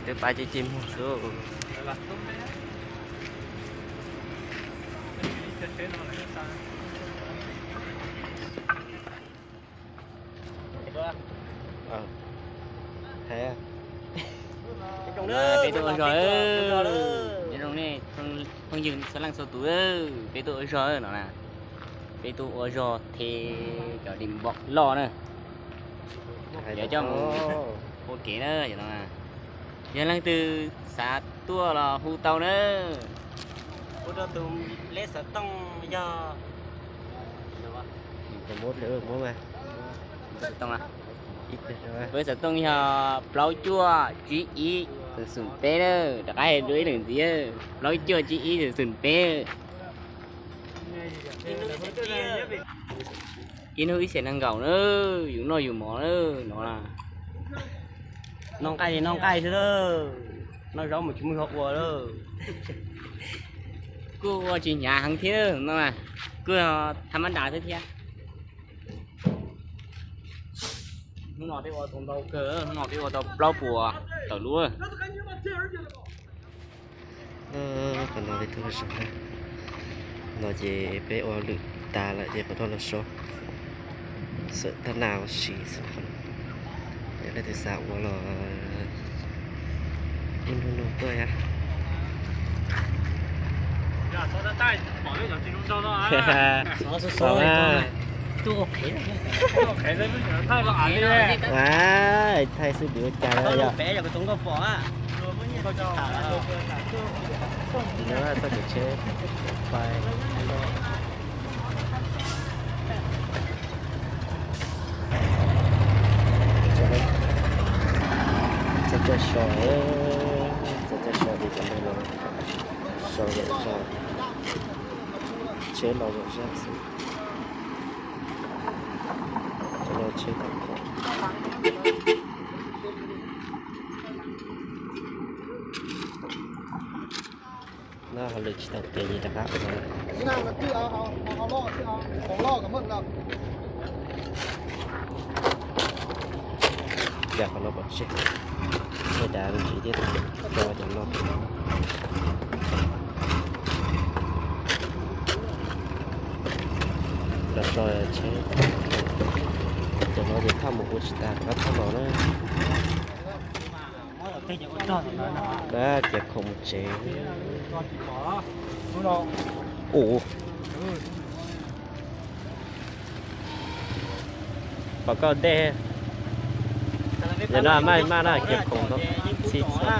Twb pab ceb ceb muag xwb. Peb tuaj ua zog, nyob zoo nej phooj ywg txhua leej txhua tus, peb tuaj ua zog no na, peb tuaj ua zog the cov dim npom loj na, coj mus ua kev na. Yog leej twg xav tuaj los hu tau na. Hu rau tus Leb Xav Tooj yog, Leb Xav Tooj yog plaub cuaj tsib ib xoom xoom peb na, rov qab hais dua ib lwm ntxiv, plaub cuaj tsib ib xoom xoom peb. Ib hnub ib txhiab nees nkaum na, yus noj yus mov na no. Noj nqaij li noj nqaij xwb lawm, noj zaub mas tsis muaj zog ua lawm. Kuj ua tsis hnyav heev thiab no, kuj tha mab das xwb thiab. Hnub no peb ua tau ntau kawg, hnub no peb ua tau plaub puas tawm lub. Qhov no peb tuaj zog na, no ces peb ua lwm tas lawm ces qhov no los so, xawm tab naj ua si xwb. Yog leej twg xav ua los ib hnub no tuaj yom. Thaij xwb kuv ua cas yom. Txoj kev tsheb pais. Txog caij so, txog caij so ces cov neeg los so zom zaws, tsheb los zom zaws xwb. Cov no tsheb tau kho. No ho lwm tsis tau kev li rov qab ua. Yam qhov no pom tseg, tseg dav me ntsis thiab, cov no. Los tso tsheb, cov no ces thauj mus ua tsis tag rov qab thauj los na. Cia khoom mus tsev. Ua, pom koj dej. Yog no maj maj na, cia khoom txhij txhua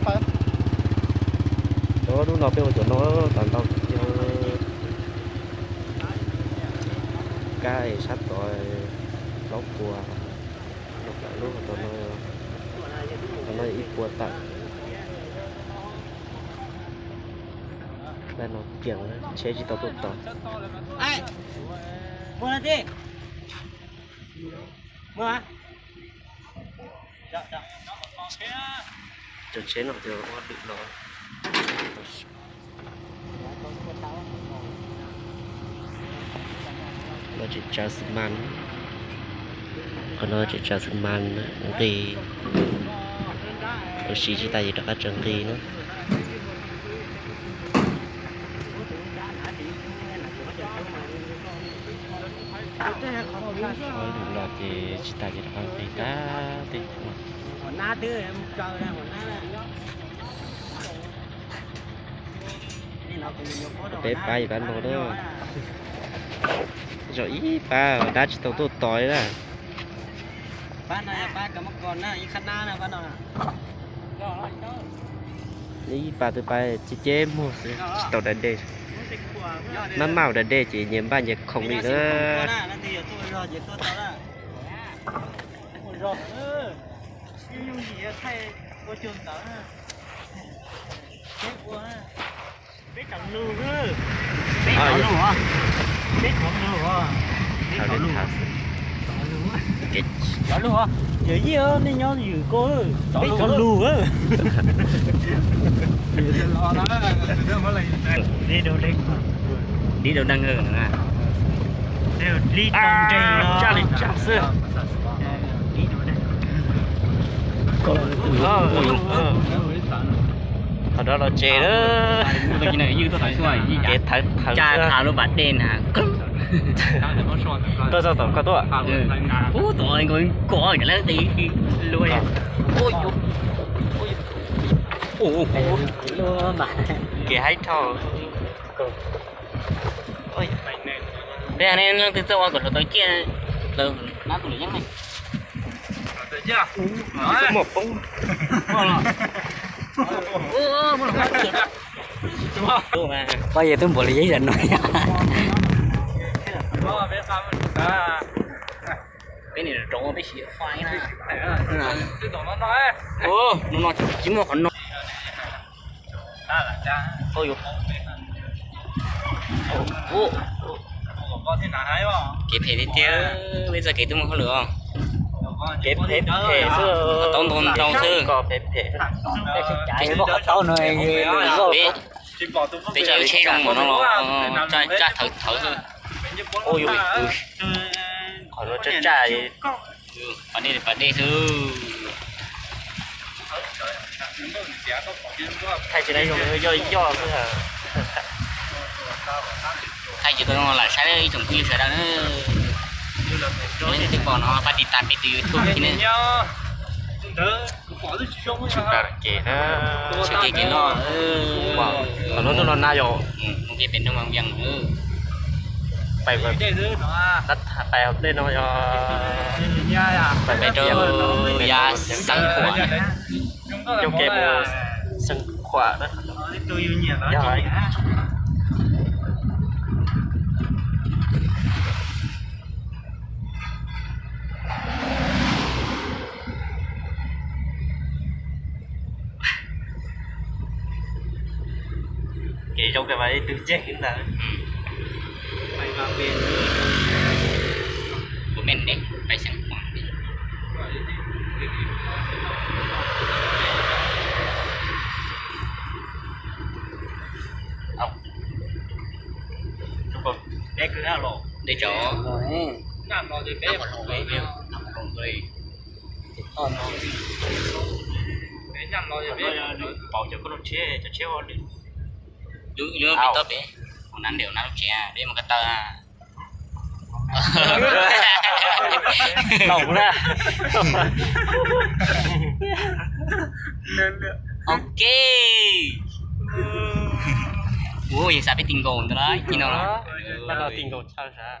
tas. Cov lub no peb ua cov no tas ntau tiag. Kab es sab tod plaub puas, no plaub lub, no ib puas tawm. Dab no kiag tsheb tsis tau tuaj tos. Cov tsheb no ces ua lwm los. No tseem tsaws xwb mas, qhov no tseem tsaws xwb mas nqis, ua si tsis tas ces rov qab tsaws nqis na. Ua lwm los ces tsis tas ces rov qab nqis tag tej. Peb pab ib pab no na. Zaum ib pab dab tsis tau tuaj tos li na. Ib pab twb pab ceb ceb muag xwb tsis tau da dej. Maj maj ua da dej ces nyias npaj nyias khoom li na. Peb cov lug, peb cov lug, peb cov lug, cov lug, yawm yij nej nyob ywm ko, peb cov lug. Dib rau deeg na. Li rau nreeg no. Tsaj li tsaj xwb. Thaum no los tsev lawm. Kev thawv thawv. Cas tham lub pas dej na. Tuaj txog tom koj tuaj. Ub, tom nkaus kom lawv ti lua. Kev haib dhau. Peb leej twg txawj ua kom hluav taws ciaj, lawv nab tus lwm yeeb ne. Muaj poob. Pab yog twb npaum li yeeb zam no. Peb nim rov peb sim fai na. No no tsis muaj qhov no. Kev phem tiag tiag, peb txoj kev twb muaj hauj lwm os. Kev phem phem xwb. Qhov taub ntau ntau xwb. Peb, peb cov tsheb zoo npaum no los tsaj thawv thawv xwb. Qhov no tsaj tsaj. Pas dej, pas dej xwb. Thaij tsis tau zoo, yoj yoj xwb. Thaij tsis tau zoo lam saib ib tsoom phooj ywg sawv daws na. Leej twg pom no pab tiv tas peb tus YouTube thiab ne. Kev na, kev kev no. Qhov no tuaj no na yom. Pais, pais hauv dej no yog pais rau yav Xeev Khuam. Coj kev mus Xeev Khuam na. Yog kev zoo kawg mas ib tug nceg ntawd. Kuv me ne, pais Xeev Khuam. Dej tso. Pauv cov koj lub tsheb, cov tsheb ua lwm. Lub pem toj pem, hauv nav ntiav nav lub tsev, dej mus ko taw. Laus na. Ok. Ua yog xav peb ti nkaus ntawd lawm, ci no. Ti nkaus tshaj xav.